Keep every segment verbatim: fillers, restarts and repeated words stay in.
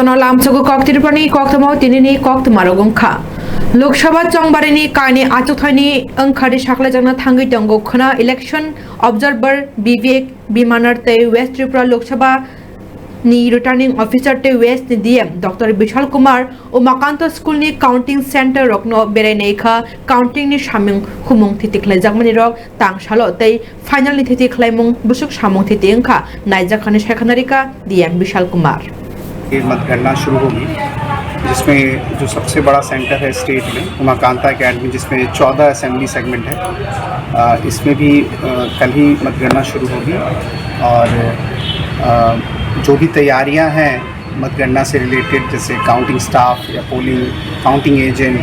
Ano lamsogo kok Tripurani koktwma tinini koktwma rok wngkha. Lok Sabha chongbarini kaini achukthani wngkhari sakhlaijakna thangwi tongo khwna election observer Vivek Bimanar tei West Tripura Lok Sabha ni returning officer tei West ni D M Doctor Bishal Kumar Umakanta School ni counting center rokno berai naikha counting ni samung humung thiti khlaijakmani rok tangsalo tei final ni thiti khlaimung bwswk samung thiti wngkha naijakhani saikhanarika D M Bishal Kumar. ये मतगणना शुरू होगी, जिसमें जो सबसे बड़ा सेंटर है स्टेट में, उमाकांता एकेडमी, जिसमें चौदह असेंबली सेगमेंट है, अ, इसमें भी, अ, कल ही मतगणना शुरू होगी और, अ, जो भी तैयारियां हैं मतगणना से रिलेटेड, जैसे काउंटिंग स्टाफ या पोलिंग, काउंटिंग एजेंट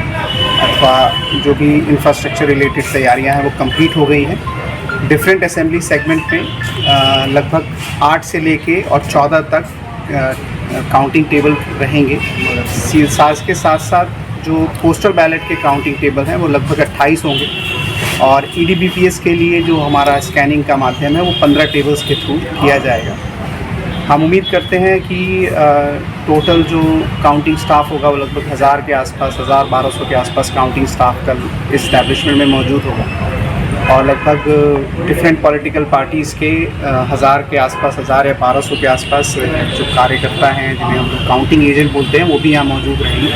अथवा जो भी इंफ्रास्ट्रक्चर रिलेटेड तैयारियां हैं, वो कंप्लीट हो गई हैं। डिफरेंट असेंबली सेगमेंट में, अ, लगभग आठ से लेके और चौदह तक अ, काउंटिंग टेबल रहेंगे। सी-, साथ के साथ साथ जो पोस्टल बैलेट के काउंटिंग टेबल हैं, वो लगभग अट्ठाईस होंगे और ईडीबीपीएस के लिए जो हमारा स्कैनिंग का माध्यम है, वो पन्द्रह टेबल्स के थ्रू किया जाएगा। हम उम्मीद करते हैं कि, अ, टोटल जो काउंटिंग स्टाफ होगा, वो लगभग हज़ार के आसपास, हज़ार बारह सौ के आसपास काउंटिंग स्टाफ कल इस एस्टैब्लिशमेंट में मौजूद होगा और लगभग डिफरेंट पॉलिटिकल पार्टीज़ के, अ, हज़ार के आसपास, हज़ार या बारह सौ के आसपास जो कार्यकर्ता हैं, जिन्हें हम लोग काउंटिंग एजेंट बोलते हैं, वो भी यहाँ मौजूद रहेंगे।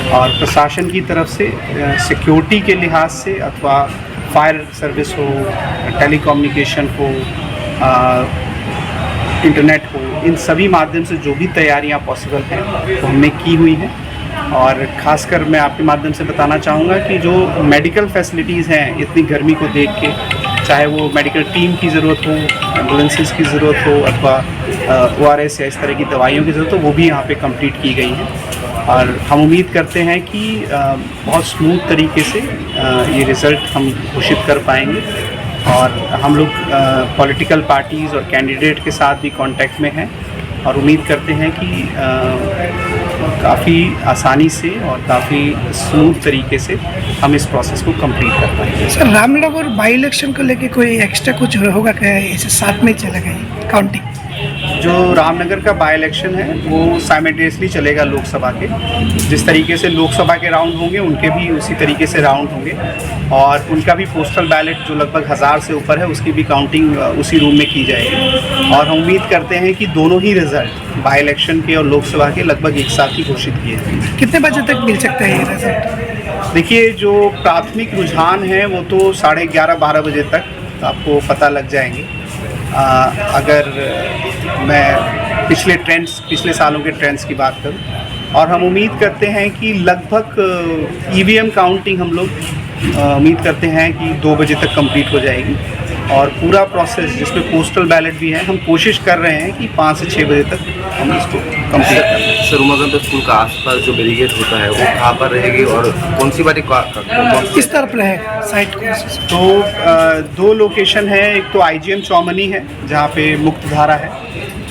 और प्रशासन की तरफ से, अ, सिक्योरिटी के लिहाज से अथवा फायर सर्विस हो, टेलीकम्युनिकेशन हो, अ, इंटरनेट हो, इन सभी माध्यम से जो भी तैयारियां पॉसिबल हैं, वो हमने की हुई हैं। और खासकर मैं आपके माध्यम से बताना चाहूँगा कि जो मेडिकल फैसिलिटीज़ हैं, इतनी गर्मी को देख के, चाहे वो मेडिकल टीम की ज़रूरत हो, एम्बुलेंसेस की ज़रूरत हो, अथवा, अ, ओआरएस या इस तरह की दवाइयों की ज़रूरत हो, वो भी यहाँ पे कंप्लीट की गई है। और हम उम्मीद करते हैं कि, अ, बहुत स्मूथ तरीके से, अ, ये रिजल्ट हम घोषित कर पाएंगे और हम लोग, अ, पॉलिटिकल पार्टीज़ और कैंडिडेट के साथ भी कांटेक्ट में हैं और उम्मीद करते हैं कि, अ, काफ़ी आसानी से और काफ़ी स्मूथ तरीके से हम इस प्रोसेस को कंप्लीट कर पाएंगे। सर, रामनगर बाई इलेक्शन को लेके कोई एक्स्ट्रा कुछ होगा क्या, ऐसे साथ में चलेगा ये काउंटिंग? जो रामनगर का बाई इलेक्शन है, वो साइमल्टेनियसली चलेगा लोकसभा के। जिस तरीके से लोकसभा के राउंड होंगे, उनके भी उसी तरीके से राउंड होंगे और उनका भी पोस्टल बैलेट जो लगभग हज़ार से ऊपर है, उसकी भी काउंटिंग, अ, उसी रूम में की जाएगी। और हम उम्मीद करते हैं कि दोनों ही रिजल्ट, बाई इलेक्शन के और लोकसभा के, लगभग एक साथ ही घोषित किए जाएंगे। कितने बजे तक मिल सकते हैं ये रिजल्ट? देखिए, जो प्राथमिक रुझान है, वो तो साढ़े ग्यारह, बारह बजे तक आपको पता लग जाएंगे। अ, अगर मैं पिछले ट्रेंड्स, पिछले सालों के ट्रेंड्स की बात करूं, और हम उम्मीद करते हैं कि लगभग, अ, ईवीएम काउंटिंग हम लोग, अ, उम्मीद करते हैं कि दो बजे तक कंप्लीट हो जाएगी और पूरा प्रोसेस, जिसमें पोस्टल बैलेट भी है, हम कोशिश कर रहे हैं कि पाँच से छः बजे तक हम इसको कंप्लीट कर लें। सर, उमाकांत स्कूल का आसपास जो बैरिकेड होता है, वो कहाँ पर रहेगी और कौन सी बारी का, का, कौन सी किस तरफ रहेगा साइट, कौन सी? तो, अ, दो लोकेशन है, एक तो आईजीएम चौमनी है, जहाँ पे मुक्त धारा है,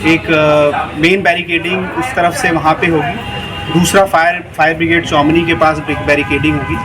एक, अ, मेन बैरिकेडिंग उस तरफ से वहाँ पे होगी, दूसरा फायर, फायर ब्रिगेड चौमनी के पास एक बैरिकेडिंग होगी,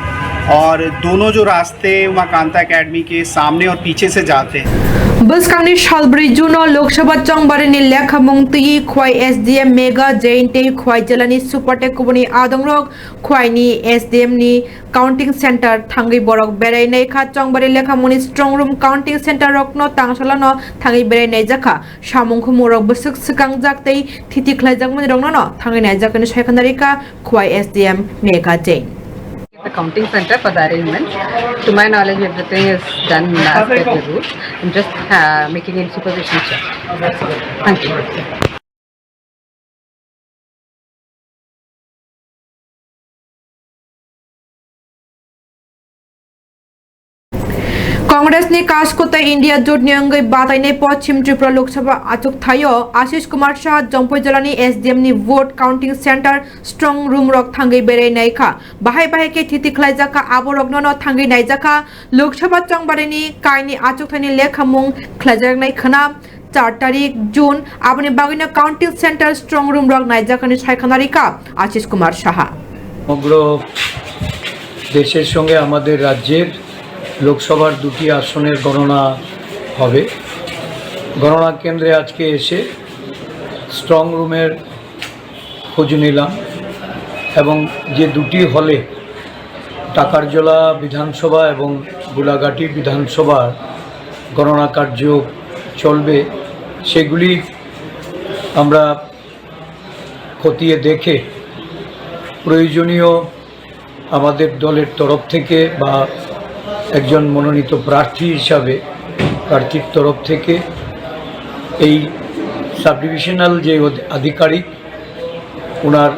और दोनों जो रास्ते उमाकांता एकेडमी के सामने और पीछे से जाते हैं। Bwskangni salbrwi June-o Lok Sabha chongbarini lekhamung twi Khwai S D M Mega Jain tei Khwai jilani Super tei kubuni adongrok Khwaini S D M ni counting center thangwi borok berai naikha. Chongbari lekhamungni strong room counting center rokno tangsalano thangwi berai naijakha. Samung khumung rok bwswk swkangjak tei thiti khlaijakmani rokno no thangwi naijakani saikhanarika Khwai S D M Mega Jain. The counting center for the arrangement. To my knowledge, everything is done as per the rules. I'm just, uh, making in supervision check. Thank you. Congress ni Kasko tei India Jot ni wngwi batainai Poschim Tripura Lok Sabha achuk thaio Ashish Kumar Saha Jongpui jilani S D M ni vote counting center strong room rok thangwi berai naikha. Bahai bahai khe thiti khlaijak kha, abo rokno no thangwi naijak kha. Lok Sabha chongbarini kaini achukthani lekhamung khlaijaknai khwna. চার তারিখ June, aboni bagwino counting center strong room rok naijakani saikhanarika Ashish Kumar Saha. সমগ্র দেশের সঙ্গে আমাদের রাজ্যের লোকসভার দুটি আসনের গণনা হবে। গণনা কেন্দ্রে আজকে এসে স্ট্রং রুমের খোঁজ নিলাম এবং যে দুটি হলে টাকারজলা বিধানসভা এবং গোলাঘাটি বিধানসভার গণনা কার্য চলবে, সেগুলি আমরা খতিয়ে দেখে প্রয়োজনীয় আমাদের দলের তরফ থেকে বা একজন মনোনীত প্রার্থী হিসাবে প্রার্থীর তরফ থেকে এই সাবডিভিশনাল যে অধ-, আধিকারিক, ওনার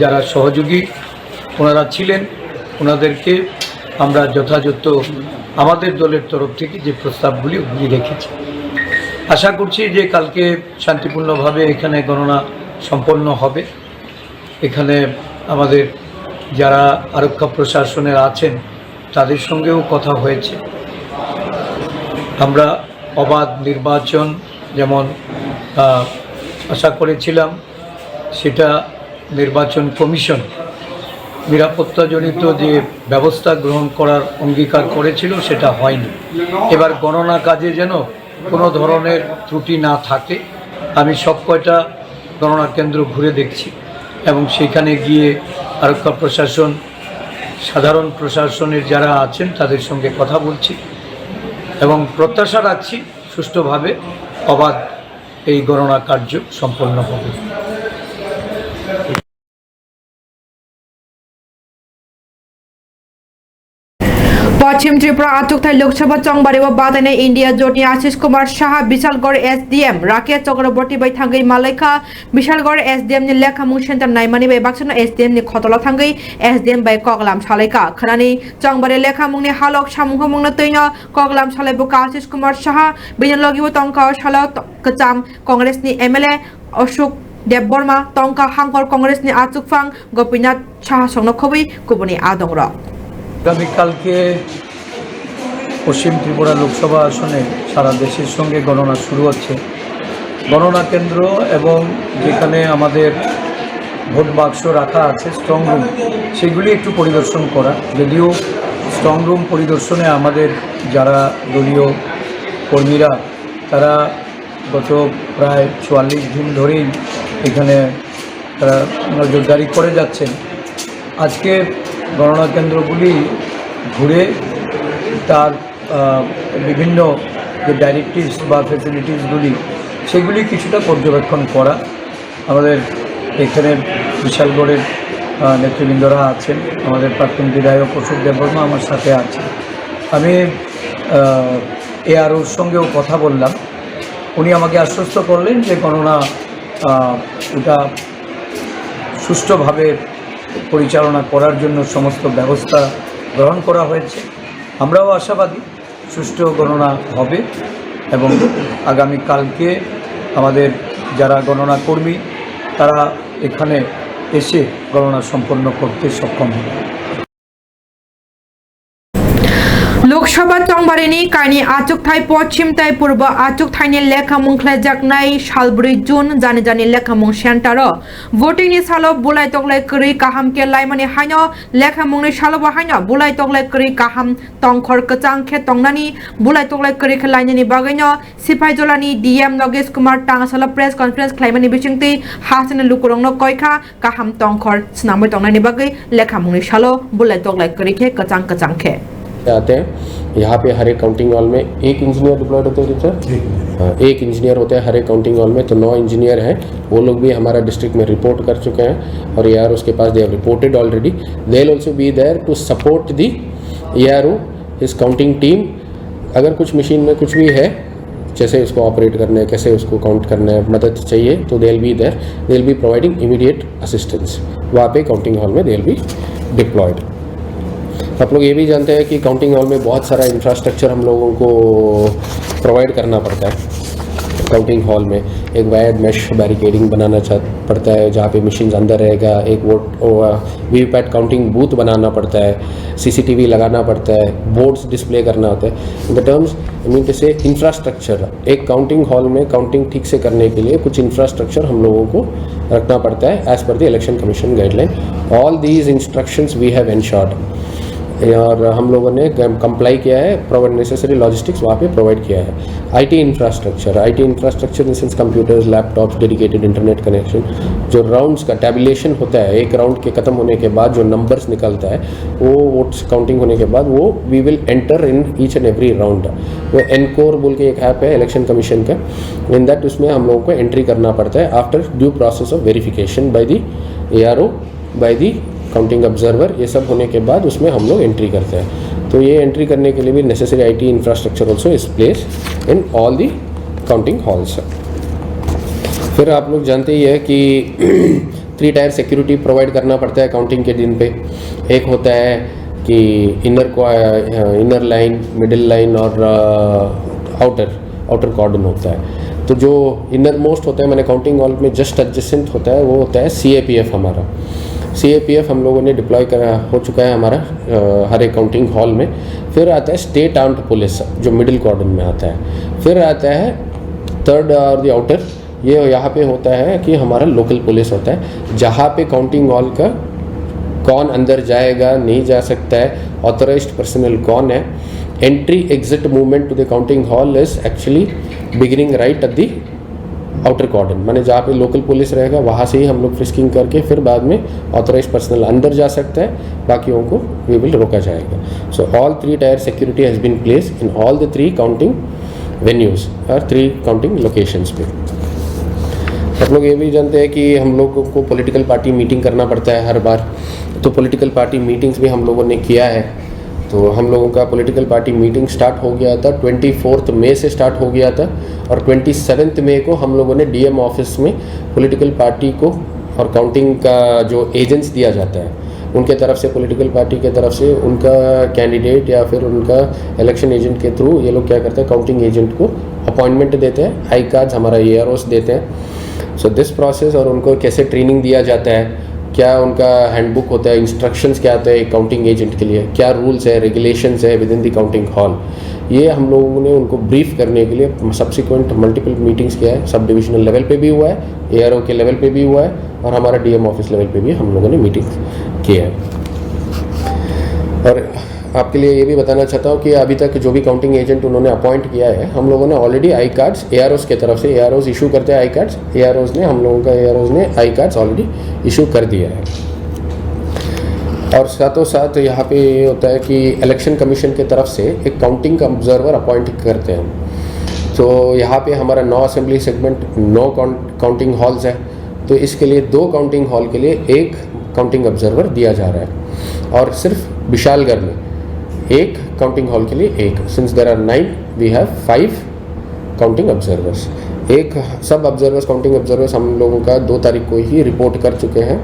যারা সহযোগী ওনারা ছিলেন, ওনাদেরকে আমরা যথাযথ আমাদের দলের তরফ থেকে যে প্রস্তাবগুলি, ওগুলি রেখেছি। আশা করছি যে কালকে শান্তিপূর্ণভাবে এখানে গণনা সম্পন্ন হবে। এখানে আমাদের যারা আরক্ষা প্রশাসনের আছেন, তাদের সঙ্গেও কথা হয়েছে। আমরা অবাধ নির্বাচন যেমন, আহ, আশা করেছিলাম, সেটা নির্বাচন কমিশন নিরাপত্তাজনিত যে ব্যবস্থা গ্রহণ করার অঙ্গীকার করেছিল, সেটা হয়নি। এবার গণনা কাজে যেন কোনো ধরনের ত্রুটি না থাকে। আমি সব কয়টা গণনা কেন্দ্র ঘুরে দেখছি এবং সেখানে গিয়ে আরক্ষা প্রশাসন, সাধারণ প্রশাসনের যারা আছেন, তাদের সঙ্গে কথা বলছি এবং প্রত্যাশা রাখছি সুষ্ঠুভাবে অবাধ এই গণনা কার্য সম্পন্ন হবে। Pachim Tripura achukthai Lok Sabha chongbario batainai India jotni Ashish Kumar Saha, Bishalgarh S D M Rakesh Chakraborty bai thangwi malaikha. Bishalgarh S D M ni lekhamung center naimani bai baksano S D M ni khotolo thangwi S D M bai koklam salaikha. Khwnani chongbari lekhamungni halok samung humungno twino koklam salai bukha Ashish Kumar Saha, bini logibo tongkha o salo to-, kwcham Congress ni M L A Ashok Debbarma, tongkha Hangkor Congress ni achukphang Gopinath Saha songno khobwi kubuni adongrok. আগামীকালকে পশ্চিম ত্রিপুরা লোকসভা আসনে সারা দেশের সঙ্গে গণনা শুরু হচ্ছে। গণনা কেন্দ্র এবং যেখানে আমাদের ভোট বাক্স রাখা আছে, স্ট্রং রুম, সেগুলি একটু পরিদর্শন করা। যদিও স্ট্রং রুম পরিদর্শনে আমাদের যারা দলীয় কর্মীরা, তারা গত প্রায় চুয়াল্লিশ দিন ধরেই এখানে তারা নজরদারি করে যাচ্ছেন। আজকে গণনা কেন্দ্রগুলি ঘুরে তার, আহ, বিভিন্ন যে ডাইরেক্টিভস বা ফ্যাসিলিটিসগুলি, সেগুলি কিছুটা পর্যবেক্ষণ করা। আমাদের এখানে বিশালগড়ের, আহ, নেতৃবৃন্দরা আছেন, আমাদের প্রাক্তন বিধায়ক অশোক দেববর্মা আমার সাথে আছেন। আমি, আহ, এআরওর সঙ্গেও কথা বললাম। উনি আমাকে আশ্বস্ত করলেন যে গণনা, আহ, ওটা সুষ্ঠুভাবে পরিচালনা করার জন্য সমস্ত ব্যবস্থা গ্রহণ করা হয়েছে। আমরাও আশাবাদী সুষ্ঠু গণনা হবে এবং আগামী কালকে আমাদের যারা গণনা কর্মী, তারা এখানে এসে গণনা সম্পন্ন করতে সক্ষম হবে। Lok Sabha chongbarini kaini achukthai pochim tai purbo achukthaini lekhamung khlaijaknai sal bwrwi June jani jani lekhamung center o voting ni salo bulai toklai kwrwi kaham khe laimani haino lekhamungni salo bo haino bulai toklai kwrwi kaham tongkhor kwchang khe tongnani, bulai toklai kwrwi khe lainani bagwino Sipaijolani D M Nagesh Kumar Tangasalo press conference khlaimani bisingtwi hasteni lukurokno koikha kaham tongkhor swnamwi tongnani bagwi lekhamungni salo bulai toklai kwrwi khe kwchang kwchang khe. आते हैं। यहाँ पे हर एक counting hall में एक engineer diploid होते हैं, टीचर? हाँ, एक इंजीनियर होते हैं हर एक काउंटिंग हॉल में, तो नौ इंजीनियर हैं। वो लोग भी हमारा डिस्ट्रिक्ट में रिपोर्ट कर चुके हैं और A R Os के पास they have reported already. They will also be there to support the A R O, his counting team. अगर कुछ मशीन में कुछ भी है, जैसे उसको ऑपरेट करना है, कैसे उसको काउंट करना है, मदद चाहिए, तो they will be there, they will be providing immediate assistance. वहाँ पे काउंटिंग हॉल में they will be deployed. आप लोग ये भी जानते हैं कि काउंटिंग हॉल में बहुत सारा इंफ्रास्ट्रक्चर हम लोगों को प्रोवाइड करना पड़ता है। काउंटिंग हॉल में एक वायर्ड मेश बैरिकेडिंग बनाना चाह पड़ता है, जहाँ पे मशीन अंदर रहेगा। एक वोट, वीवीपैट काउंटिंग बूथ बनाना पड़ता है, सीसीटीवी लगाना पड़ता है, बोर्ड्स डिस्प्ले करना होता है। In the terms, I mean to say, infrastructure, एक काउंटिंग हॉल में काउंटिंग ठीक से करने के लिए कुछ इंफ्रास्ट्रक्चर हम लोगों को रखना पड़ता है, as per the election commission guideline. All these instructions we have ensured. और हम लोगों ने कंप्लाई किया है, प्रोवाइड नेसेसरी लॉजिस्टिक्स वहाँ पे प्रोवाइड किया है। IT infrastructure, IT infrastructure in sense computers, laptops, dedicated internet connection. जो राउंड्स का टैबुलेशन होता है, एक राउंड के ख़त्म होने के बाद जो नंबर्स निकलता है, वो वोट्स काउंटिंग होने के बाद वो we will enter in each and every round। वो एनकोर बोल के एक ऐप है इलेक्शन कमीशन का, इन दैट उसमें हम लोगों को एंट्री करना पड़ता है after due process of verification by the ARO, by the counting observer। ये सब होने के बाद उसमें हम लोग एंट्री करते हैं। तो ये एंट्री करने के लिए भी necessary IT infrastructure also is place in all the counting halls. फिर आप लोग जानते ही है कि थ्री टायर सिक्योरिटी प्रोवाइड करना पड़ता है काउंटिंग के दिन पे। एक होता है कि inner, inner line, middle line और आउटर, आउटर कॉर्डन होता है। तो जो इनर मोस्ट होता है, माने काउंटिंग हॉल में जस्ट एडजेसेंट होता है, वो होता है सीएपीएफ हमारा। सीएपीएफ हम लोगों ने डिप्लॉय करा हो चुका है हमारा अ, हर एक काउंटिंग हॉल में। फिर आता है स्टेट आर्म्ड पुलिस, जो मिडिल कॉर्डन में आता है। फिर आता है थर्ड और द आउटर, ये यहाँ पे होता है कि हमारा लोकल पुलिस होता है, जहाँ पे काउंटिंग हॉल का कौन अंदर जाएगा, नहीं जा सकता है, ऑथराइज्ड पर्सनल कौन है। Entry exit movement to the counting hall is actually beginning right at the outer cordon, माने जहाँ पे लोकल पुलिस रहेगा, वहाँ से ही हम लोग फ्रिस्किंग करके फिर बाद में ऑथराइज्ड पर्सनल अंदर जा सकता है, बाकियों को वी विल रोका जाएगा। So all three tier security has been placed in all the three counting venues और थ्री काउंटिंग लोकेशंस पे। आप लोग ये भी जानते हैं कि हम लोगों को पॉलिटिकल पार्टी मीटिंग करना पड़ता है हर बार, तो पॉलिटिकल पार्टी मीटिंग्स भी हम लोगों ने किया है। तो हम लोगों का पॉलिटिकल पार्टी मीटिंग स्टार्ट हो गया था, ट्वेंटी फोर्थ मई से स्टार्ट हो गया था और ट्वेंटी सेवन्थ मई को हम लोगों ने डीएम ऑफिस में पॉलिटिकल पार्टी को और काउंटिंग का जो एजेंट्स दिया जाता है, उनके तरफ से, पॉलिटिकल पार्टी के तरफ से उनका कैंडिडेट या फिर उनका इलेक्शन एजेंट के थ्रू ये लोग क्या करते हैं, काउंटिंग एजेंट को अपॉइंटमेंट देते हैं, आई कार्ड्स हमारा एआरओस देते हैं। सो दिस प्रोसेस और उनको कैसे ट्रेनिंग दिया जाता है, क्या उनका हैंडबुक होता है, इंस्ट्रक्शंस क्या होता है एक काउंटिंग एजेंट के लिए, क्या रूल्स है, रेगुलेशंस है with in the counting hall, ये हम लोगों ने उनको ब्रीफ करने के लिए सब्सिक्वेंट मल्टीपल मीटिंग्स किया है। सब डिविजनल लेवल पे भी हुआ है, एआरओ के लेवल पे भी हुआ है और हमारा डीएम ऑफिस लेवल पे भी हम लोगों ने मीटिंग्स किया है। और आपके लिए ये भी बताना चाहता हूँ कि अभी तक जो भी काउंटिंग एजेंट उन्होंने अपॉइंट किया है, हम लोगों ने ऑलरेडी आई कार्ड्स एआरओस की तरफ से, एआरओस इशू करते हैं आई कार्ड्स, एआरओस ने, हम लोगों का एआरओस ने आई कार्ड्स ऑलरेडी इशू कर दिया है। और साथों साथ यहाँ पे ये होता है कि इलेक्शन कमीशन की तरफ से एक काउंटिंग ऑब्जर्वर अपॉइंट करते हैं। तो यहाँ पे हमारा नौ असेंबली सेगमेंट, नौ काउंटिंग हॉल्स है, तो इसके लिए दो काउंटिंग हॉल के लिए एक काउंटिंग ऑब्जर्वर दिया जा रहा है। और सिर्फ विशालगढ़ में एक काउंटिंग हॉल के लिए एक, since there are nine, we have five counting observers। एक सब ऑब्जर्वर्स, काउंटिंग ऑब्जर्वर्स हम लोगों का दो तारीख को ही रिपोर्ट कर चुके हैं।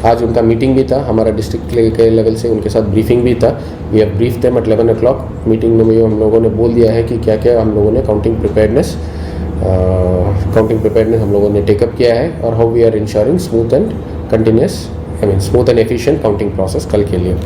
आज उनका मीटिंग भी था, हमारा डिस्ट्रिक्ट के लेवल से उनके साथ ब्रीफिंग भी था। We have briefed them at eleven o'clock। Meeting में भी हम लोगों ने बोल दिया है कि क्या क्या हम लोगों ने काउंटिंग प्रिपेयर्डनेस, काउंटिंग प्रिपेयर्डनेस हम लोगों ने टेकअप किया है और how we are ensuring smooth and continuous, I mean smooth and efficient counting process कल के लिए।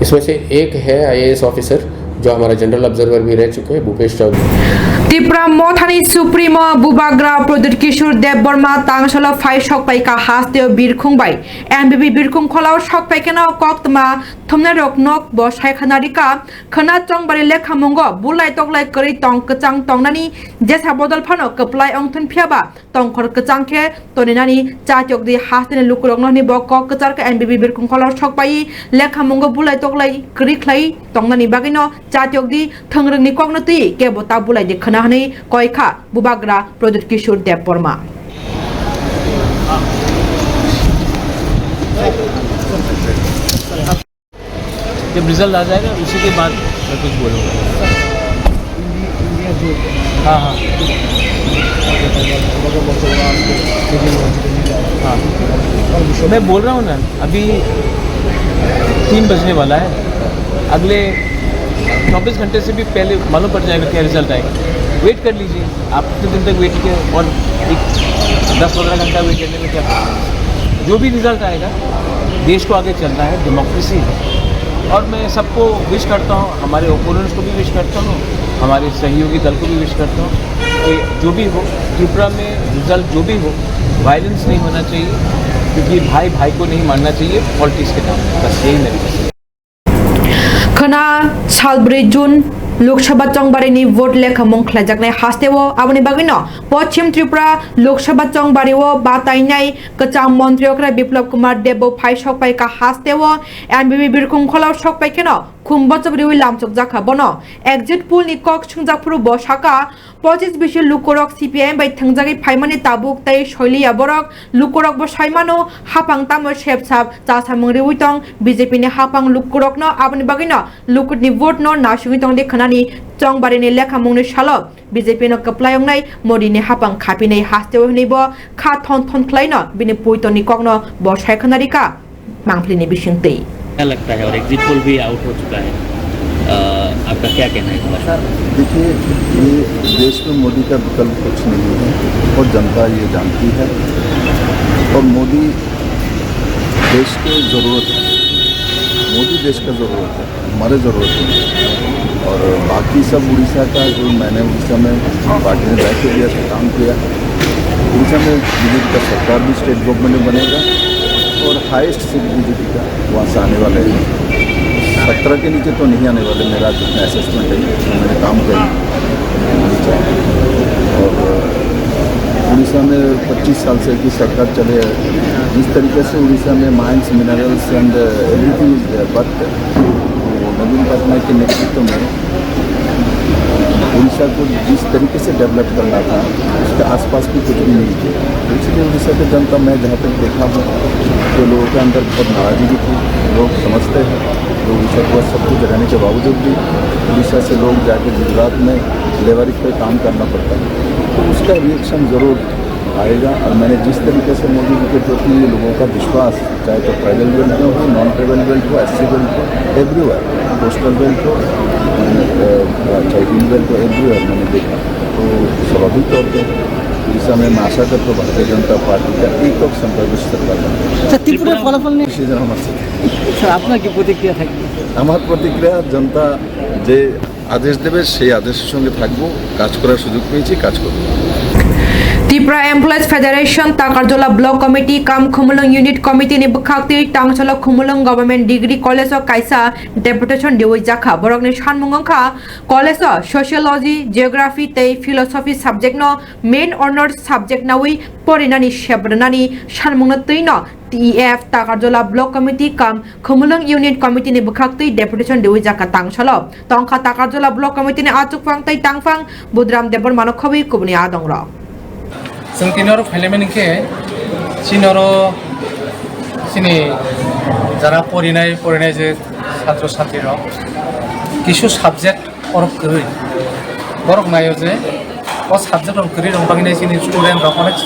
इसमें से एक है आईएएस ऑफिसर, जो हमारा जनरल ऑब्जर्वर भी रह चुके हैं, भूपेश Chaudhary. Tipra Mothani Supremo Bubagra Pradyut Kishore Debbarma tangsalo phai sokpaikha hasteo birkhung bai. M B B birkhung kholao sokpaikheno koktwma thumnairokno bo saikhana rikha, khwna chongbari lekhamungo bulai toklai kwrwi tong kwchang tongnani jesa bodol phano kwplai ongthun phiyaba tongkhor kwchang khe toninani chatiokdi hasteni lukurokno hwnwi bo kok kwcharkha. M B B birkhung kholao sokpai lekhamungo bulai toklai kwrwi khlai tongnani bagwino chatiokdi thwngrwngni kokno twi kebo ta bulaidi khwna hwnwi koikha Bubagra Pradyut Kishore Debbarma. जब रिजल्ट आ जाएगा, उसी के बाद मैं कुछ बोलूँगा। हाँ, हाँ। हाँ। मैं बोल रहा हूँ ना, अभी तीन बजने वाला है। अगले चौबीस घंटे से भी पहले मालूम पड़ जाएगा क्या रिजल्ट आएगा। वेट कर लीजिए, आप कितने दिन तक वेट किया और एक दस पन्द्रह घंटा वेट करने में क्या प्रॉब्लम है? जो भी रिजल्ट आएगा, देश को आगे चलना है, डेमोक्रेसी है। और मैं सबको विश करता हूँ, हमारे ओपोनेंट्स को भी विश करता हूँ, हमारे सहयोगी दल को भी विश करता हूँ कि जो भी हो, त्रिपुरा में रिजल्ट जो भी हो, वायलेंस नहीं होना चाहिए, क्योंकि भाई भाई को नहीं मारना चाहिए पॉलिटिक्स के नाम पे। बस यही मेरी message. Khna salbrwi June Lok Sabha chongbarini vote lekhamung khlaijaknai hasteo aboni bagwino Poschim Tripura Lok Sabha chongbario batainai kwcham montri okra Biplab Kumar Debbo phai sokpai ka hasteo M B B birkhung kholao sokpai kheno khum bochok riwi lamchok jakha bono exit poll ni kok swngjak phuru bo saka Pochis bisi lukurok C P I M bai thwngjagwi phaimani tabuk tei soiliya borok. Lukurok bo saimano, hapang tamo sep sap chasamung riwi tong B J P ni hapang lukurokno. Aboni bagwino lukurni vote no nasingwi tongdi khwnani chongbarini lekhamungni salo B J P no kwplai wngnai Modi ni hapang khapinai hasteo hwnwi bo kha thon thon khlaino bini puitorni kokno bo sai khwnarika. Mangphlini bisingtwi. क्या लगता है, और exit poll भी आउट हो चुका है, अ, आपका क्या कहना है इस पर? देखिए, ये देश में मोदी का विकल्प कुछ नहीं है और जनता ये जानती है। और मोदी देश की ज़रूरत है, मोदी देश का ज़रूरत है, हमारे ज़रूरत नहीं है। और बाकी सब उड़ीसा का, जो मैंने उड़ीसा में पार्टी ने दायित्व दिया था, काम किया। उड़ीसा में बीजेपी का सरकार भी स्टेट गवर्नमेंट में बनेगा और हाईएस्ट सीट बीजेपी का वहाँ से आने वाले हैं। सत्रह के नीचे तो नहीं आने वाले, मेरा जितना असेसमेंट है, मैंने काम किया। और उड़ीसा में पच्चीस साल से की सरकार चले, जिस तरीके से उड़ीसा में mines, minerals and everything is there, but नवीन पटनायक के नेतृत्व में उड़ीसा को जिस तरीके से डेवलप करना था, उसके आसपास भी कुछ भी नहीं किया। तो इसलिए उड़ीसा की जनता, मैं जहाँ तक देखा हूँ, तो लोगों के अंदर बहुत नाराज़गी थी। लोग समझते हैं, लोग उड़ीसा को सब कुछ रहने के बावजूद भी उड़ीसा से लोग जाके गुजरात में लेबर पे काम करना पड़ता है, तो उसका रिएक्शन ज़रूर आएगा। और मैंने जिस तरीके से मोदी जी के प्रति लोगों का विश्वास, चाहे तो ट्राइबल बेल्ट में हो, नॉन ट्राइबल बेल्ट हो, एससी बेल्ट हो, एवरीवेयर, कोस्टल बेल्ट हो, अ, अ, चाहे हिल बेल्ट हो, एवरीवेयर मैंने देखा। तो स्वाभाविक तौर पे उड़ीसा में मैं आशा करता हूँ भारतीय जनता पार्टी का एक और संप्रभुत्व सरकार बने। আচ্ছা, ত্রিপুরার ফলাফল নিয়ে ডিসিশন আমার সাথে। স্যার, আপনার কি প্রতিক্রিয়া থাকবে? আমার প্রতিক্রিয়া, জনতা যে আদেশ দেবে, সেই আদেশের সঙ্গে থাকবো। কাজ করার সুযোগ পেয়েছি, কাজ করবো। Tipra Employees Federation Takarjala Block Committee kam Khumulwng Unit Committee ni bwkhaktwi Tangsalo Khumulwng Government Degree College o kaisa deputation riwi jakha. Borokni sanmung wngkha college o Sociology, Geography tei Philosophy subject no main honours subject nawi porinani sep rwnani sanmungno twino T E F Takarjala Block Committee kam Khumulwng Unit Committee ni bwkhaktwi deputation riwi jakha Tangsalo. Tongkha Takarjala Block Committee ni achukphang tei tangphang Budram Debbarmano khobwi kubuni adongrok. Chwng tini oro phailai mani khe chini oro chini jara porinai, porinai je satro satri rok kisu subject oro kwrwi. Borok naio je o subject rok kwrwi rok bagwi chini student rok onek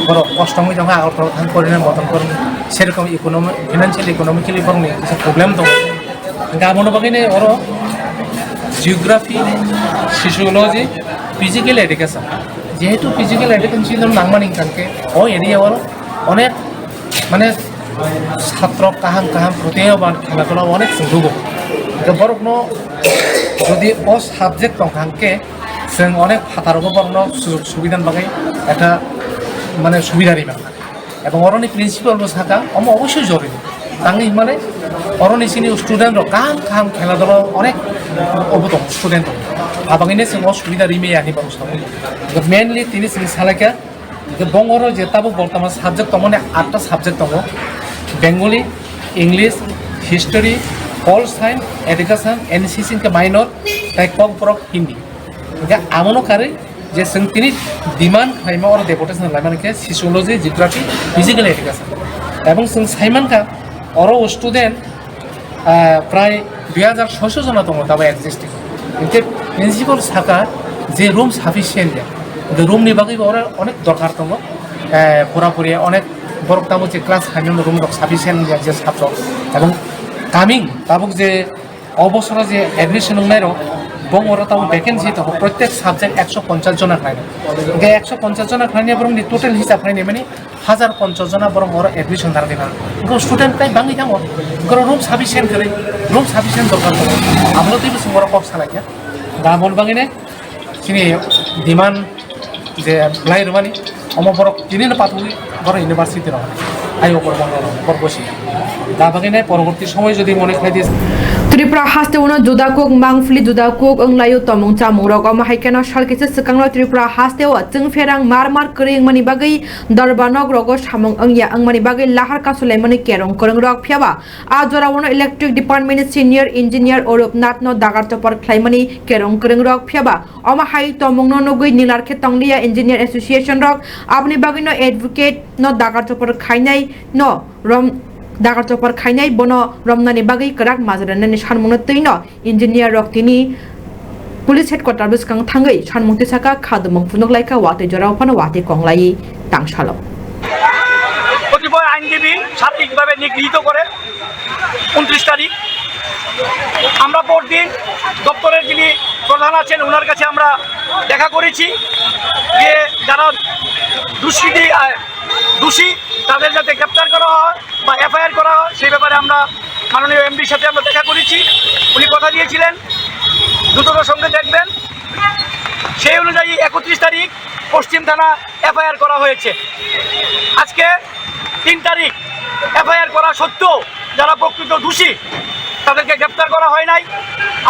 borok kosto wngwi tongkha, Agartala thang porinai, Madan porinai, serokom economic, financial, economically borokni kisa problem tongo. Hingke abono bagwi oro geography, sociology, physical education. Jehetu physical education nangmani hingkha khe o area oro onek mane satro kaham kaham protein ba khela tola onek chwng rwgo. Hingke borokno jodi o subject tongkha hingke chwng onek phataro borokno sujog subidani bagwi ekta mane subida rima. Ebong oroni principal bo saka, omo obossoi joruri. Tangwi hwnmale oroni chini student rok kaham kaham khela dolo onek obo tongo student rok. Abagwino chwng o subida rimaya hinwi borok sao. Mainly tini chwng salaikha, je bongoro je tabuk bortoman subject tongmani atta subject tongo, Bengali, English, History, Pol Science, Education, N C C hwnkhe minor, tei Kokborok Hindi. Hingke abono karwi je chwng tini demand khlaima oro deputation laimani khe sociology, geography, physical education. Ebong chwng saimankha oro student, ah, prai dui hajar soiso jona tongo tabuk existing. Hingke principal saka je room sufficient ya. Hingke room ni bagwi bo oro onek dorkar tongo. Eh, pura puri onek borok tabuk je class khaimani room rok sufficient ya je satro. Ebong coming tabuk je O bosoro je admission wngnai rok, bong oro tabuk vacancy tongo, protek subject ekso ponchas jona khlainai. Hingke ekso ponchas jona khlainai borokni total hisab khlainai mani hajar ponchas jona borok oro admission narwknai. Hingke student tai bangwi thango, hingke room sufficient kwrwi, room sufficient dorkar tongo. Abono teibo chwng oro kok salaikha. Da aboni bagwino chini demand je belai rwmani, omo borok tinino pathogwi borok university rok, ayo borok bono rok, borok bosi. Da bagwino poroborti somoy jodi mone khlai di. Tripura hasteo no juda kuk mangphli juda kuk wnglaio tomung chamung rok. Omo hai kheno sal kisa swkangno Tripura hasteo chwngpherang mar mar kwrwi wngmani bagwi dorba nok rogo samung wngya wngmani bagwi lahar kasulaimani kerong kwrwng rok. Phiyaba a jorao no electric department ni senior engineer Arup Nath no dagar chopor khlaimani kerong kwrwng rok. Phiyaba omo hai tomung no nugwi nilar khe tongliya engineer association rok, aboni bagwi no advocate no dagar chopor khainai no rom dagar chopor khainai bono romnani bagwi kwrak majra nani sanmungno twi no engineer rok tini police headquarter bwskang thangwi sanmung tisaka khadumung phunuk laikha watwi jorao phano watwi konglai tangsalo. কতিপয় আইনজীবী শারীরিকভাবে নিগৃহীত করে উনত্রিশ তারিখ। আমরা পরদিন দপ্তরের যিনি প্রধান আছেন ওনার কাছে আমরা দেখা করেছি, যে যারা দুষ্কৃতি আহ, দোষী তাদের যাতে গ্রেপ্তার করা হয় বা এফআইআর করা হয়, সেই ব্যাপারে আমরা মাননীয় এমডির সাথে আমরা দেখা করেছি। উনি কথা দিয়েছিলেন দ্রুততার সঙ্গে দেখবেন। সেই অনুযায়ী একত্রিশ তারিখ পশ্চিম থানা এফআইআর করা হয়েছে। আজকে তিন তারিখ এফআইআর করা সত্ত্বেও যারা প্রকৃত দোষী তাদেরকে গ্রেপ্তার করা হয় নাই।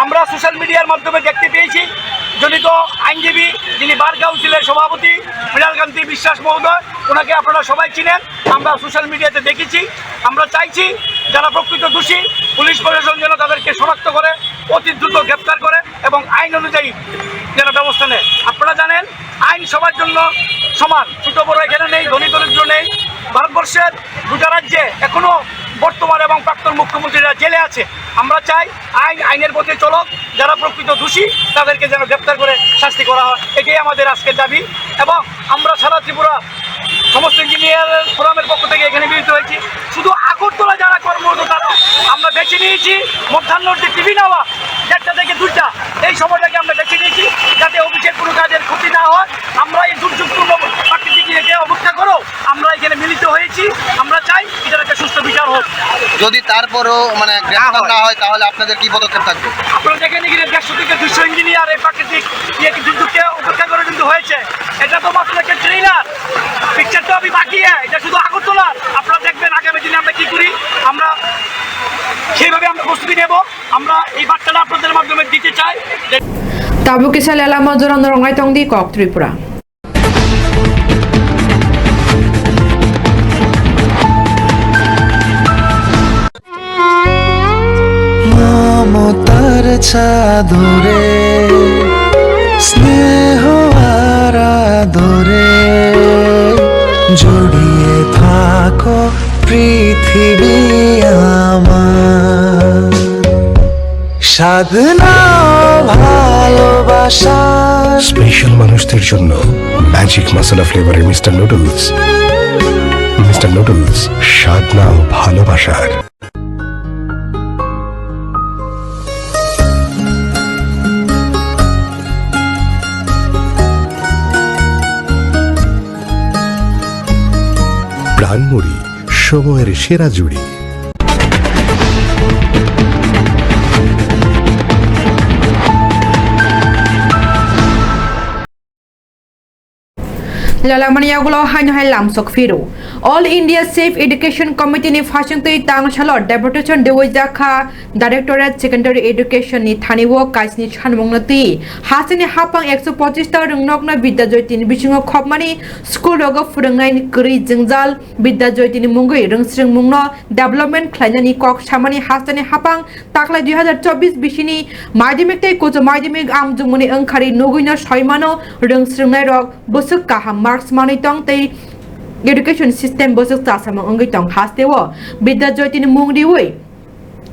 আমরা সোশ্যাল মিডিয়ার মাধ্যমে দেখতে পেয়েছি, জড়িত আইনজীবী যিনি বার কাউন্সিলের সভাপতি মৃণালকান্তি বিশ্বাস মহোদয়, ওনাকে আপনারা সবাই চিনেন। আমরা সোশ্যাল মিডিয়াতে দেখেছি। আমরা চাইছি যারা প্রকৃত দোষী পুলিশ প্রশাসন যেন তাদেরকে শনাক্ত করে, অতি দ্রুত গ্রেপ্তার করে এবং আইন অনুযায়ী যেন ব্যবস্থা নেয়। আপনারা জানেন আইন সবার জন্য সমান, ছোট বড় এখানে নেই, ধনী দরিদ্র নেই। ভারতবর্ষের গোটা রাজ্যে এখনো বর্তমান এবং প্রাক্তন মুখ্যমন্ত্রীরা জেলে আছে। আমরা চাই আইন আইনের পথে চলক, যারা প্রকৃত দোষী তাদেরকে যেন গ্রেপ্তার করে শাস্তি করা হয়, এটাই আমাদের আজকের দাবি। এবং আমরা সারা ত্রিপুরা সমস্ত ইঞ্জিনিয়ার ফোরামের পক্ষ থেকে এখানে মিলিত হয়েছি। শুধু আগরতলা যারা কর্মরত তারা আমরা বেছে নিয়েছি মধ্যাহ্নর যে টিফিন আওয়ার দেড়টা থেকে দুইটা, এই সময়টাকে আমরা বেছে নিয়েছি যাতে অফিসের কোনো কাজের ক্ষতি না হয়। আমরা এই দুর্যোগপূর্ণ প্রাকৃতিক ইয়েকে অপেক্ষা করেও আমরা এখানে মিলিত হয়েছি। আমরা চাই এটার একটা সুষ্ঠু বিচার হোক। যদি তারপরও মানে গ্রেফতার না হয়, তাহলে আপনাদের কি পদক্ষেপ থাকবে? আপনারা দেখেন এখানে দেড়শো থেকে দুইশো ইঞ্জিনিয়ার এই প্রাকৃতিক ইয়ে দুর্যোগকে উপেক্ষা করে কিন্তু হয়েছে। এটা তো মাত্র একটা ট্রেইলার, পিকচার তো আমি বাকি, হ্যাঁ, এটা শুধু আগরতলার। আপনারা দেখবেন আগামী দিনে আমরা কি করি, আমরা সেইভাবে আমরা প্রস্তুতি নেব। আমরা এই বার্তাটা আপনাদের মাধ্যমে দিতে চাই যে Tabuk kisa lela majora norok nai tong di kok Tripura. মমতার চাদরে স্নেহ আর আদরে জড়িয়ে থাকো পৃথিবী আমার। সাধনা ভালোবাসা। স্পেশাল মানুষদের জন্য ম্যাজিক মশলা ফ্লেভারের মিস্টার নুডলস। মিস্টার নুডলস, স্বাদ নাও ভালোবাসার। প্রাণমুড়ি, সময়ের সেরা জুড়ি। Lalamani yagulo haino hai lamsok phiro. All India Safe Education Committee ni phasingtwi tangsalo deputation dewi jakha Directorate Secondary Education ni thani o kaisni sanmungno twi hasteni hapang ekso pochis ta rwngnokno Bidya Jyoti ni bisingo khopmani school rogo phwrwngnai kwrwi jwngjal Bidya Jyoti ni mungwi rwngsringmungno development khlainani kok samani hasteni hapang taklai dui hazar chobbish bisini madhyamik tei kuchu madhyamik amjwkmani wngkhari nugwino soimano rwngsringnai rok bwswk kaham marks manwi tong tei education system bwswk chasamung wngwi tong hasteo Bidya Jyoti ni mung riwi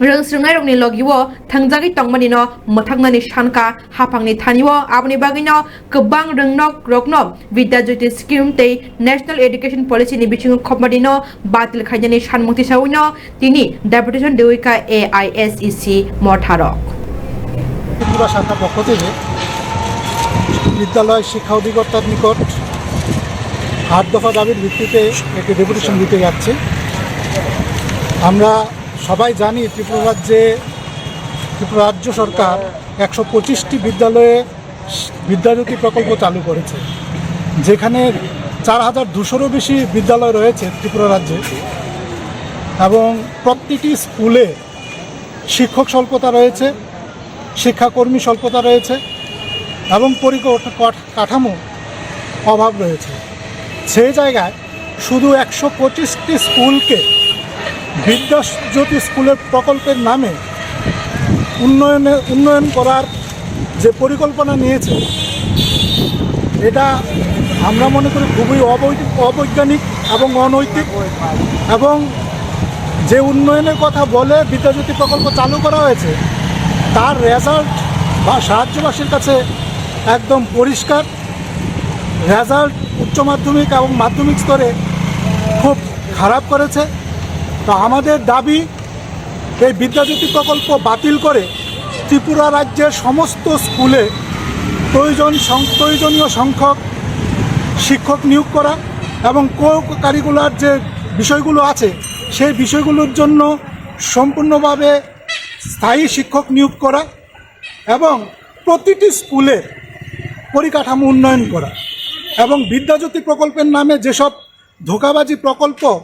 rwngsringnai rokni logio thangjagwi tongmani no mwthaknani sankha haphangni thani o aboni bagwi no kwbang rwngnok rokno Bidya Jyoti scheme tei National Education Policy ni bisingo khopmani no batil khainani sanmung tisawi no tini deputation dewi kha A I S E C motha rok. Tripura শাখার পক্ষ থেকে বিদ্যালয় শিক্ষা অধিকর্তার নিকট আট দফা দাবির ভিত্তিতে একটি ডেপুটেশন দিতে যাচ্ছি। আমরা সবাই জানি ত্রিপুরা রাজ্যে, ত্রিপুরা রাজ্য সরকার একশো পঁচিশটি বিদ্যালয়ে বিদ্যাজ্যোতি প্রকল্প চালু করেছে, যেখানে চার হাজার দুশোরও বেশি বিদ্যালয় রয়েছে ত্রিপুরা রাজ্যে এবং প্রতিটি স্কুলে শিক্ষক স্বল্পতা রয়েছে, শিক্ষাকর্মী স্বল্পতা রয়েছে এবং পরিকট-, কট-, কাঠামো অভাব রয়েছে। সেই জায়গায় শুধু একশো পঁচিশটি স্কুলকে বিদ্যাজ্যোতি স্কুলের প্রকল্পের নামে উন্নয়নে, উন্নয়ন করার যে পরিকল্পনা নিয়েছে, এটা আমরা মনে করি খুবই অবৈ-, অবৈজ্ঞানিক এবং অনৈতিক। এবং যে উন্নয়নের কথা বলে বিদ্যাজ্যোতি প্রকল্প চালু করা হয়েছে, তার রেজাল্ট বা সাহায্যবাসীর কাছে একদম পরিষ্কার। রেজাল্ট উচ্চ মাধ্যমিক এবং মাধ্যমিক স্তরে খুব খারাপ করেছে। তো আমাদের দাবি, এই বিদ্যাজ্যোতি প্রকল্প বাতিল করে ত্রিপুরা রাজ্যের সমস্ত স্কুলে প্রয়োজন সং-, প্রয়োজনীয় সংখ্যক শিক্ষক নিয়োগ করা এবং কো কারিকুলার যে বিষয়গুলো আছে, সেই বিষয়গুলোর জন্য সম্পূর্ণভাবে স্থায়ী শিক্ষক নিয়োগ করা এবং প্রতিটি স্কুলের পরিকাঠামো উন্নয়ন করা এবং বিদ্যাজ্যোতি প্রকল্পের নামে যেসব ধোঁকাবাজি প্রকল্প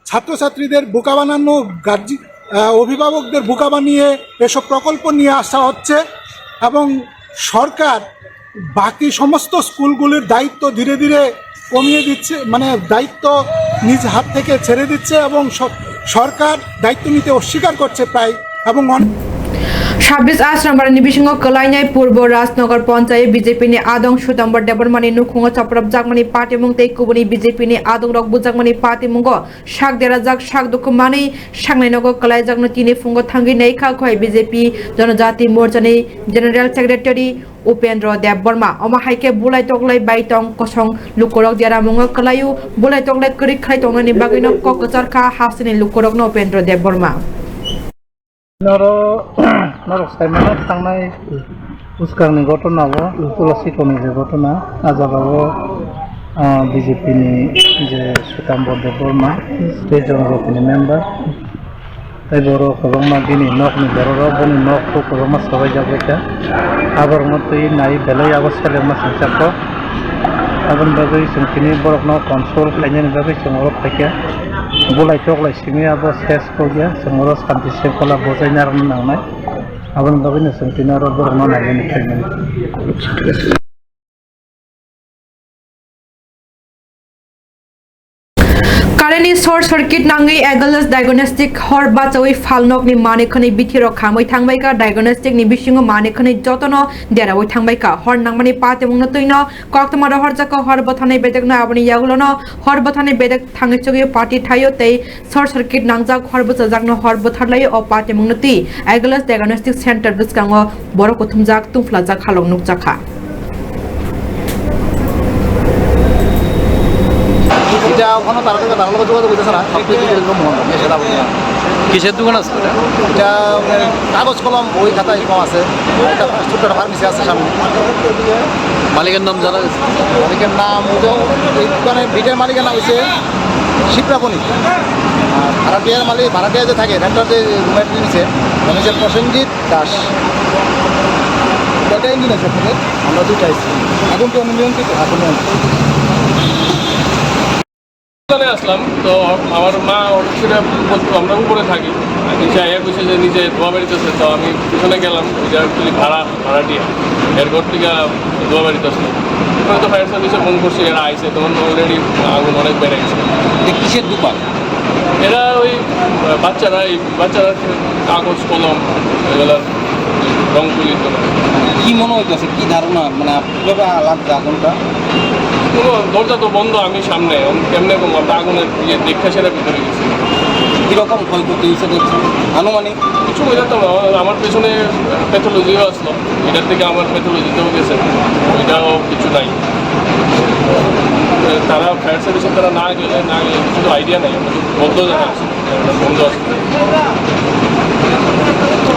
ছাত্রছাত্রীদের বোকা বানানো, গার্জি-, আহ, অভিভাবকদের বোকা বানিয়ে এসব প্রকল্প নিয়ে আসা হচ্ছে এবং সরকার বাকি সমস্ত স্কুলগুলির দায়িত্ব ধীরে ধীরে কমিয়ে দিচ্ছে, মানে দায়িত্ব নিজ হাত থেকে ছেড়ে দিচ্ছে এবং স-, সরকার দায়িত্ব নিতে অস্বীকার করছে প্রায় এবং অন- ছাব্বিশ আট নম্বর ni bisingo kwlainai Purbo Rajnagar Ponchayat B J P ni adong Sudambor Debbarma ni nukhungo chapropjakmani patimung tei kubuni B J P ni adongrok bujakmani patimungo sak derajak, sak dukhu manwi saknai nogo kwlaijakno tini phungo thangwi naikha khoi B J P Jonojati Morchani General Secretary Upendra Debbarma. Omo hai khe bulai toklai bai tong kosong lukurok deramungo kwlaio, bulai toklai kwrwi khlai tongnani bagwino kok kwchar kha hasteni lukurokno Upendra Debbarma. Noro, norok saimano thangnai bwskangni ghotona o, Tulasi tongni je ghotona, ah jagao, ah, B J P ni je Sudambor Debbarma, state jonojatini member, tei borok kwbangma bini nokni bororok, boni nok kwbangma sobaijak bai kha. Aborokno twi nai belai abo selengma singchakho. Aboni bagwi chwng tini borokno console khainani bagwi chwng oro phaikha. Bulai toklai simi abo ses kokya, chwng oro santi sengkhola bochaina rwna nangnai. Aboni bagwino chwng tini oro borokno nainani phaimani. Current ni short circuit nangwi Agulhas Diagnostic hor bachawi phalnokni manwi khwnwi bithirok khamwi thangbaikha. Diagnostic ni bisingo manwi khwnwi jotono derawi thangbaikha. Hor nangmani patimungno twino koktwma rohorjakha. Hor bwtharnai bedekno aboni yagulono hor bwtharnai bedek thangwi chugwi party thaio tei short circuit nangjak hor bwchajakno hor bwtharlaio. O patimungno twi Agulhas Diagnostic Center bwskango borok kuthumjak tungphlajak halok nukjakha. এটা ওখানে তারা থেকে তারা লোক যোগাযোগ হইতেছে না, সব কিছু এরকম মনে হয়, সেটা বলতে না। কিসের দোকান আছে ওটা? এটা, মানে, কাগজ কলম, বই খাতা এরকম আছে। একটা ছোট্ট একটা ফার্মেসি আছে সামনে। মালিকের নাম জানা গেছে? মালিকের নাম ওই যে, এই দোকানে ভিটের মালিকের নাম হচ্ছে শিপ্রা বণিক। আর ভাড়াটিয়ার মালিক, ভাড়াটিয়া যে থাকে, রেন্টার যে রুমে নিচে, মানে যে প্রসেনজিৎ দাস। কয়টা ইঞ্জিন আছে আপনাদের? আমরা দুইটা আইছি। আগুন কি অনুনিয়ন্ত্রিত? আগুন নিয়ন্ত্রিত। দোকানে আসলাম, তো আমার মা হঠাৎ করে বলতো, আমরা উপরে থাকি, আর নিচে আইয়া কইছে যে নিচে ধোয়া বেরিতেছে, তো আমি পিছনে গেলাম, ওই যে actually ভাড়া, ভাড়াটিয়া, এরপর থেকে ধোয়া বেরিতেছে। ওখানে তো ফায়ার সার্ভিসে ফোন করছি, এরা আইছে, তখন অলরেডি আগুন অনেক বেড়ে গেছে। এটা কিসের দোকান? এরা ওই, আহ, বাচ্চারা, এই বাচ্চারা কাগজ কলম, এগুলা রং তুলি তো। কি মনে হইতেছে, কি ধারণা, মানে, আপ-, কিভাবে লাগছে আগুনটা? কোনো দরজা তো বন্ধ, আমি সামনে, আমি কেমনে বলবো, আমরা আগুনের ইয়ে দেখে সেটা ভিতরে গেছি। কিরকম ক্ষয়ক্ষতি হয়েছে দেখছেন আনুমানিক? কিছু বোঝা তো না, আমার, আমার পেছনে প্যাথোলজিও আসলো, এটার থেকে আমার প্যাথোলজিতেও গেছে, ওইটাও কিছু নাই। তারা ফায়ার সার্ভিসে তারা না গেলে, না গেলে কিছু তো আইডিয়া নাই, বন্ধ জায়গা আছে।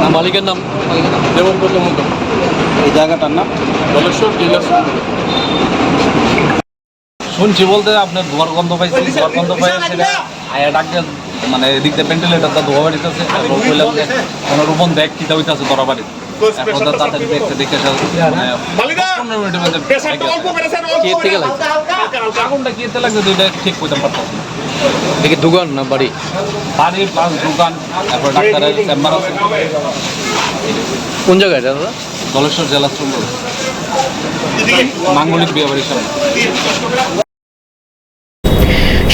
আর মালিকের নাম? দেবব্রত মণ্ডল। এই জায়গাটার নাম? দলেশ্বর জেলা সুন্দর। শুনছি বলতে আপনার ধোঁয়ার গন্ধ পাইছি, ধোঁয়ার গন্ধ পাই সেটা আয়া ডাক দিয়ে, মানে, এদিক দিয়ে ভেন্টিলেটারটা ধোঁয়া বাড়িতেছে। আর বললাম যে কোনো রুমন দেখ কিতা হইতেছে তোরা বাড়িতে। এখন তো তাড়াতাড়ি দেখতে দেখতে সব, মানে, পনেরো মিনিটের মধ্যে প্রেশারটা অল্প বেড়েছে, অল্প কে থেকে বেড়েছে। লাগছে? হালকা, হালকা, হালকা। আগুনটা কি এতে লাগছে, দুইটা ঠিক কইতাম পারতাম না। এটা কি দোকান না বাড়ি? বাড়ি প্লাস দোকান, তারপর ডাক্তারের চেম্বার আছে। কোন জায়গায় এটা, দাদা? ধলেশ্বর জেলা চুম্বল, মাঙ্গলিক বিয়ে বাড়ির সামনে।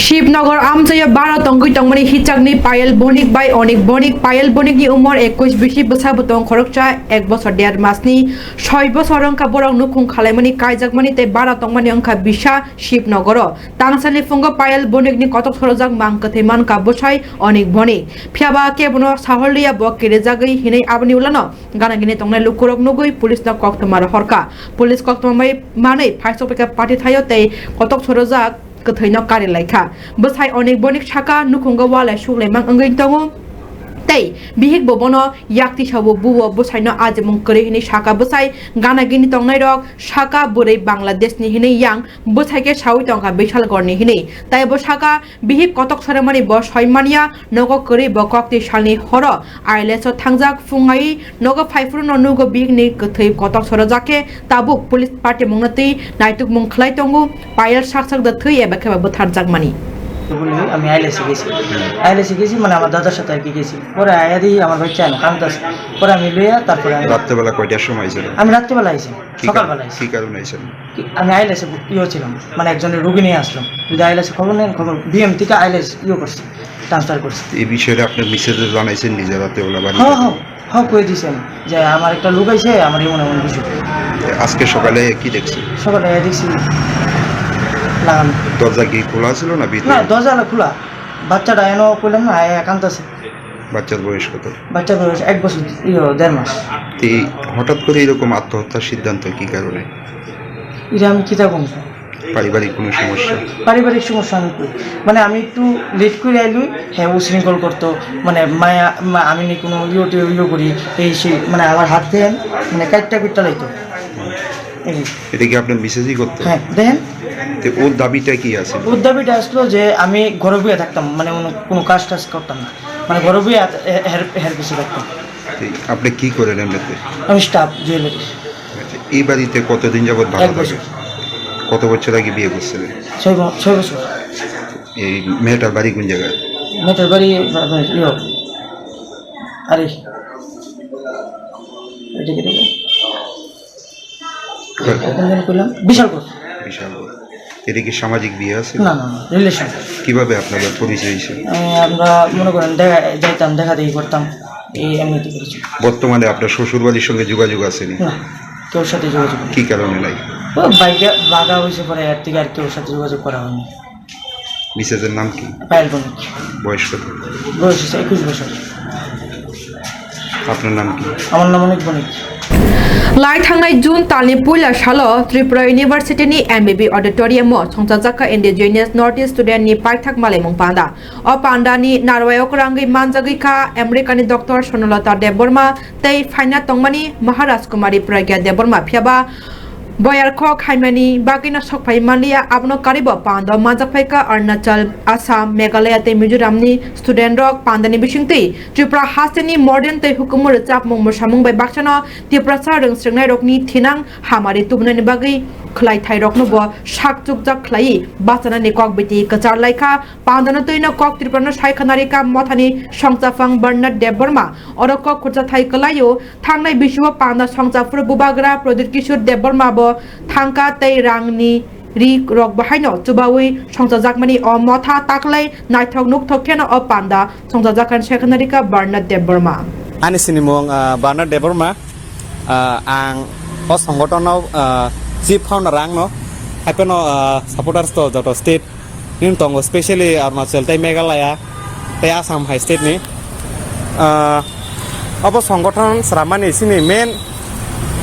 Shibnagar amchaio bara tongwi tongmani hichakni Payal Bonik bai Onik Bonik. Payal Bonikni umor ekush, bisi bwsa bwtong khoroksa ek bosor der masni, soi bosor wngkha borok nukhung khalaimani kaijakmani tei bara tongmani wngkha bisa Shibnagaro. Tangsalni phungo Payal Bonikni kotok sorojak mang kwthwi mankha bwsai Onik Bonik. Phiyaba kebono sahorliya bo kirijagwi hinwi aboni ulano gana gini tongnai lukurok nugwi police no koktwma rohorkha. Police koktwma bai manwi phaisok paikha pati thaio tei kotok sorojak kwthwino kari laikha. Bwsai Onik Bonik saka nukhungo walai suklaimang wngwi tongo. Tei bihik bo bono yakti sabo buo bwsaino ajimung kwrwi hinwi saka bwsai gana gini tongnairok saka bwrwi Bangladeshni hinwi yang bwsai khe saui tongkha Bishalgorni hinwi. Tei bo saka bihik kotok soremani bo soi manya, nogo kwrwi bo kokti salni horo I L S o thangjak phung ai nogo phai phuru no nugo bihikni kwthwi kotok sorojak khe tabuk police patimungno twi naitukmung khlai tongo, Payal sak sak da thwi eba khe ba bwtharjakmani. বলে আমি আইলেসে গেছি। আইলেসে গেছি, মানে আমার দাদার সাথে আর কি গেছি। পরে আয়া দেখি আমার বাচ্চা এনে কান্দাছে। পরে আমি লইয়া তারপরে আমি রাত্রেবেলা কয়টার সময় আইছেন? আমি রাত্রেবেলা আইছি, কি কার-, সকালবেলা আইছি। কি কারণে আইছেন? কি, আমি আইলেসে ইয়ে ছিলাম, মানে একজনের রুগী নিয়ে আসলাম। যদি আইলেসে খবর নেন, খবর বিএম থেকে আইলেস ইয়ে করছে, ট্রান্সফার করছে। এই বিষয়ে আপনার মিসেসে জানাইছেন নিজে রাত্রেবেলা বাড়ি হ্যাঁ, থেকে? হ্যাঁ, হ্যাঁ, কয়ে দিছি আমি যে আমার একটা লোক আইছে, আমার এমন এমন বিষয়। আজকে সকালে কি দেখছেন? সকালে দেখছি লাগানো। দরজা কি খোলা ছিল না ভিতরে? না, দরজা খোলা। বাচ্চাটা এনে কইলাম না, এ একান্ত আছে। বাচ্চার বয়স কত? বাচ্চার বয়স এক বছর, ইয়ে, দেড় মাস। তো এই হঠাৎ করে এরকম আত্মহত্যার সিদ্ধান্ত কি কারণে? এটা আমি কিতা কম? পারিবারিক কোনো সমস্যা? পারিবারিক সমস্যা আমি কই, মানে আমি একটু লেট করে আইলুই, হ্যাঁ, উশৃঙ্খল করতো, মানে মায়া, মা-, আমি নি কোনো ইয়ে টিয়ে ইয়ে করি, এই সেই, মানে আমার হাত দেন, মানে কাটটা পিটটা লাইতো। এই। এটা কি আপনার মিসেসই করতো? হ্যাঁ, দেখেন। তো ওর দাবিটা কি আছে? ওর দাবিটা আসলো যে আমি ঘরে বইয়া থাকতাম, মানে কোনো, কোনো কাজ টাজ করতাম না, মানে ঘরে বইয়া এ-, এ-, হের, হের পিছে থাকতাম। তো আপনি কি করেন এমনিতে? আমি স্টাফ জুয়েলারি। আচ্ছা, এই বাড়িতে কতদিন যাবত ভাড়া এক বছর। থাকে? কত বছর আগে বিয়ে করছিলেন? ছয় ব-, ছয় বছর। এই মেয়েটার বাড়ি কোন জায়গায়? মেয়েটার বাড়ি, বা-, বা-, ইয়ে, আরে, এটা কি রে? কোন জানি কইলাম? বিশালগড়। বিশালগড়। এটা কি সামাজিক বিয়ে আছে? না, না, না, রিলেশন। কিভাবে আপনাদের পরিচয় হয়েছে? এ, আমরা মনে করেন দেখা, যাইতাম, দেখা দেখি করতাম, এই এমনিতে করেছি। বর্তমানে আপনার শ্বশুর বাড়ির সঙ্গে যোগাযোগ আছে নি? না, কেউর সাথে যোগাযোগ নেই। কি কারণে নাই? ও বাইকে বাগা হয়েছে পরে, এর থেকে আর কেউর সাথে যোগাযোগ করা হয়নি। মিসেসের নাম কি? পায়েল বণিক। বয়স কত? বয়স হচ্ছে একুশ বছর। আপনার নাম কি? আমার নাম অনিক বণিক। Lai thangnai June talni puila salo Tripura University ni M B B auditorium o songchajakha Indigenous North East Student ni paithak malaimung panda. O panda ni narwai o kwrangwi manjagwi kha America ni Doctor Sonalata Debbarma tei phaina tongmani Maharaj Kumari Pragya Debbarma, phiyaba boyar kok haimani bagwino sokphai manliya, abono karibo pando manjak phaikha Arunachal, Assam, Meghalaya tei Mizoram ni student rok pandani bisingtwi Tripura hasteni modern tei hukumu rwchapmung mwsamung bai baksano Tiprasa rwngsrwngnairokni thinang hamari tubunani bagwi khwlaithairokno bo sak chukjak khlaiwi bachanani kok biti kwchar laikha. Pandano twino kok Tripurano sai khwnarikha mothani songchaphang Bernard Debbarma. Oro kok khurchathai kwlaio. Thangnai bisio panda songchaphuru bubagra Pradip Kishore Debbarma bo thangkha tei rangni ri rok bahaino chubawi songchajakmani o motha taklai naithok nukthok kheno o panda songchajakha, sai khwnarikha Bernard Debbarma. Ani sinimung, ah, Bernard Debbarma, ah, ang o songotono, ah, chief founder ang no, haipheno, ah, supporters to joto state Nini tongo specially Arunachal tei Meghalaya tei Assam hai state ni. Ah, obo songothon sramani sini main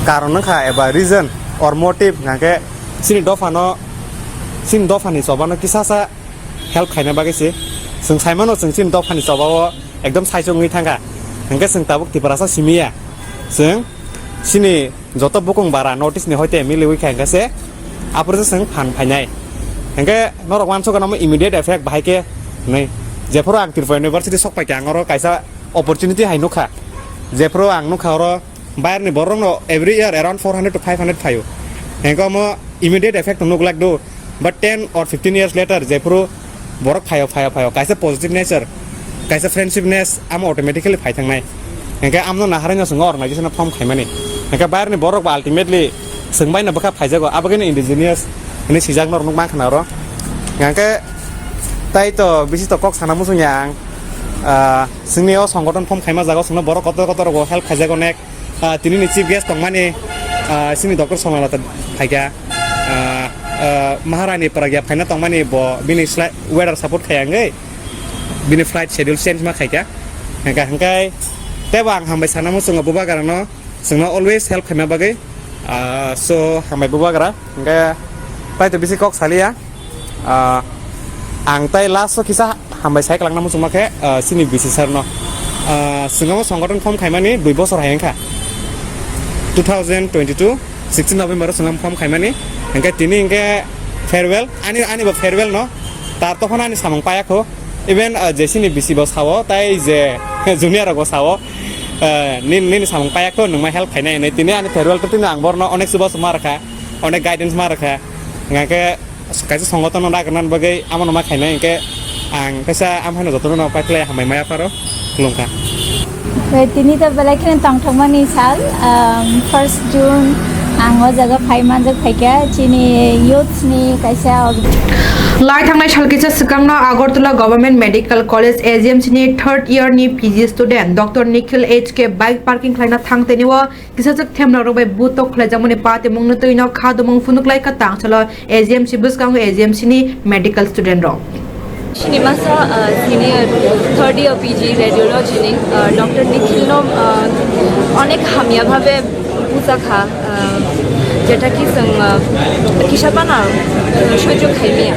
karon wngkha eba reason or motive hwnkhe sini dophano, sini dophani chobano kisasa help khaina bagwi se. Chwng saimano chwng sini dophani chobao ekdom saichung wngwi thangkha. Hwnkhe chwng tabuk Tiprasa simiya. Chwng sini joto bukung bara notice ni hoite miliwi kha hwnkhe se aphuru se chwng phan phainai. Hwnkhe norok uansukgwi namo immediate effect bahai khe hwnwi. Jephuru ang Tripura University sok paikha, ang oro kaisa opportunity hai nukha. Jephuru ang nukha oro Bayar ni borok no every year around four hundred to five hundred phaio. Hengko mo immediate effect nuk lak do. But ten or fifteen years later, jephuru borok phaio, phaio, phaio, kaisa positive nature, kaisa friendshipness amo automatically phai thangnai. Hengke amno naharino swngo organization form khaimani. Hengke bayar ni borok ba ultimately swngbai no bwkha phaijago, abagino indigenous hini sijak norok nuk mankha na oro. Hengke tai to bisi to kok sana muchung yang, ah, singni o songoton form khaima jago singno borok kotor kotor rogo help khaijago nek. Ah, tini ni chief guest tongmani, ah, sini Doctor Sonalata phaikha. Ah, ah, Maharani Pragya phaina tongmani bo bini slai weather support khaya wngwi bini flight schedule change ma khaikha. Hengkha hengkai tebo ang hambai sana muchungo bubagrano chwngno always help khaima bagwi. Ah, so hambai bubagra. Hingke tai to bisi kok saliya. Ah, ang tai last o kisa hambai sai kwlangna muchungma khe, ah, sini B C sir no. Ah, swngamo songoton form khaimani dui bosor hai wngkha. Two thousand twenty-two, sixteen November o swngam form khaimani. Hingke tini hingke farewell. Ani, ani bo farewell no. Tar tokhono ani samung payakho. Even, ah, je sini B C bo sao, tai je junior rok bo sao. Ah, nini, nini samung payakho, nwngma help khainai hinwi. Tini ani farewell to tini ang borno onek chubachu ma rwkha. Onek guidance ma rwkha. Hingke kaisa songotono nagarnani bagwi amono ma khainai, hingke ang kaisa amhaino jotono paikhlai hambai maya pharo khulumkha. Tei tini to belai kheno tongthokmani sal, um, first June ang o jaga phai manjak phaikha chini youths ni kaisa org- Lai thangnai sal kisa swkangno Agartala Government Medical College A G M C ni third year ni P G student Doctor Nikhil H K bike parking khlaina thang tini o kisachwk themrok rok bai butok khlaijakmani patimungni twino kha dumung phunuk lai kha tangchalo A G M C bwskango A G M C ni medical student rok. Sini masa, uh, senior third year P G radiology ni, uh, Doctor Nikhil no, uh, onek hamya bhabe buja kha, uh, jeta ki chwng, uh, kisa pana, uh, soijo khai maya.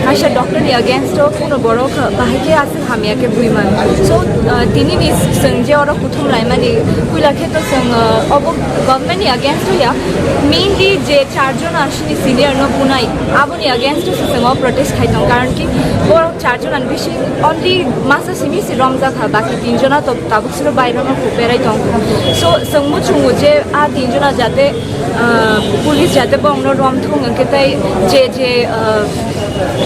Kaisa doctor ni against o kuno borok bahai khe aswk hamya khe bui man. So, uh, tini ni chwng je oro kuthum laimani puila khe to chwng, uh, obo government ni against o ya, mainly je char jon asini senior no bunai, aboni against o se chwng o protest khai tong, karon ki borok char jon ani bisi only masa simi se romjak kha, baki tin jona to tabuk siro bairano kho berai tong. So chwng muchungo je a tin jona jate, ah, police jate bongno romthung hwnkhe tai je je, ah,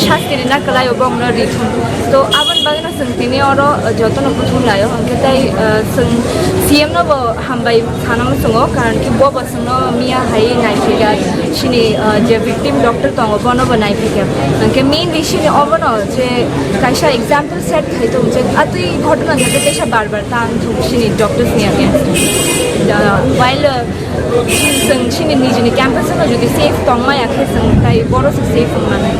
shasti rina kwlaio bongno rithung. To aboni bagwino chwng tini oro, ah, jotono kuthum laio hwnkhe tai, ah, chwng C M no bo hambai sana muchungo, karon ki bo bo chwngno miya hai naiphaikha, chini, ah, je victim doctor tongo bono bo naiphaikha. Hwnkhe mainly chini obono je kaisa example set khai tong je atwi ghotona jate kaisa bar bar tang thung chini doctors ni against. Ah, while, ah, chwng chini nijini campus no jodi safe tongmaya khe chwng tai boro se safe wngmani.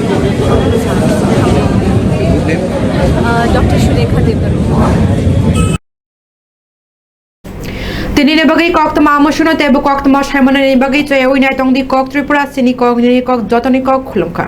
Ah, Doctor Sulekha Debbarma. Tini ni bagwi koktwma amo suno tei bo koktwma saimanani bagwi chaya wi nai tong di kok Tripura sini kok nini kok jotoni kok khulumkha.